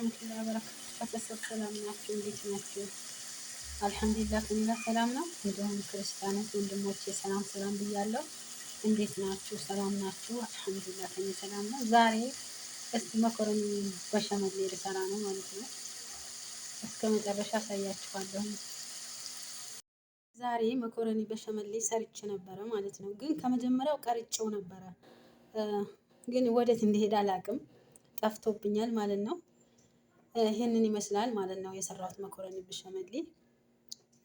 ወረሕመቱላሂ ወበረካቱ። ቤተሰብ ሰላም ናችሁ? እንዴት ናችሁ? አልሐምዱሊላህ ከእኔ ጋር ሰላም ነው። እንዲሁም ክርስቲያኖች ወንድሞቼ ሰላም ሰላም ብያለሁ። እንዴት ናችሁ? ሰላም ናችሁ? አልሐምዱሊላህ ከእኔ ሰላም ነው። ዛሬ እስቲ መኮረኒ በሸመሌ ልሰራ ነው ማለት ነው። እስከ መጨረሻ አሳያችኋለሁ። ዛሬ መኮረኒ በሸመሌ ሰርቼ ነበረ ማለት ነው። ግን ከመጀመሪያው ቀርጬው ነበረ፣ ግን ወዴት እንደሄደ አላውቅም፣ ጠፍቶብኛል ማለት ነው። ይህንን ይመስላል ማለት ነው የሰራሁት መኮረኒ በሸመሌ።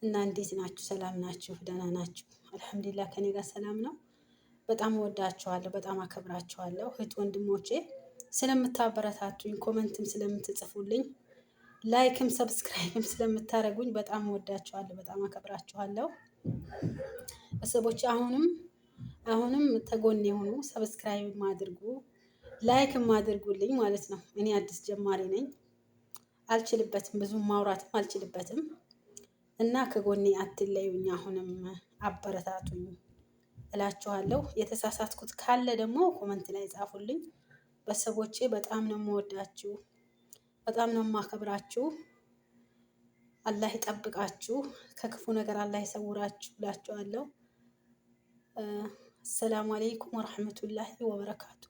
እና እንዴት ናችሁ? ሰላም ናችሁ? ደህና ናችሁ? አልሐምዱሊላህ ከኔ ጋር ሰላም ነው። በጣም እወዳችኋለሁ፣ በጣም አከብራችኋለሁ እህት ወንድሞቼ፣ ስለምታበረታቱኝ፣ comment ም ስለምትጽፉልኝ፣ like ም subscribe ም ስለምታደርጉኝ በጣም እወዳችኋለሁ፣ በጣም አከብራችኋለሁ። ቤተሰቦች አሁንም አሁንም ተጎኔ የሆኑ subscribe አድርጉ፣ like ም አድርጉልኝ ማለት ነው። እኔ አዲስ ጀማሪ ነኝ፣ አልችልበትም፣ ብዙ ማውራትም አልችልበትም እና ከጎኔ አትለዩኝ፣ አሁንም አበረታቱኝ እላችኋለሁ። የተሳሳትኩት ካለ ደግሞ comment ላይ ጻፉልኝ። ቤተሰቦቼ በጣም ነው የምወዳችሁ፣ በጣም ነው የማከብራችሁ። አላህ ይጠብቃችሁ፣ ከክፉ ነገር አላህ ይሰውራችሁ እላችኋለሁ። አሰላሙ አለይኩም ወረሕመቱላሂ ወበረካቱ።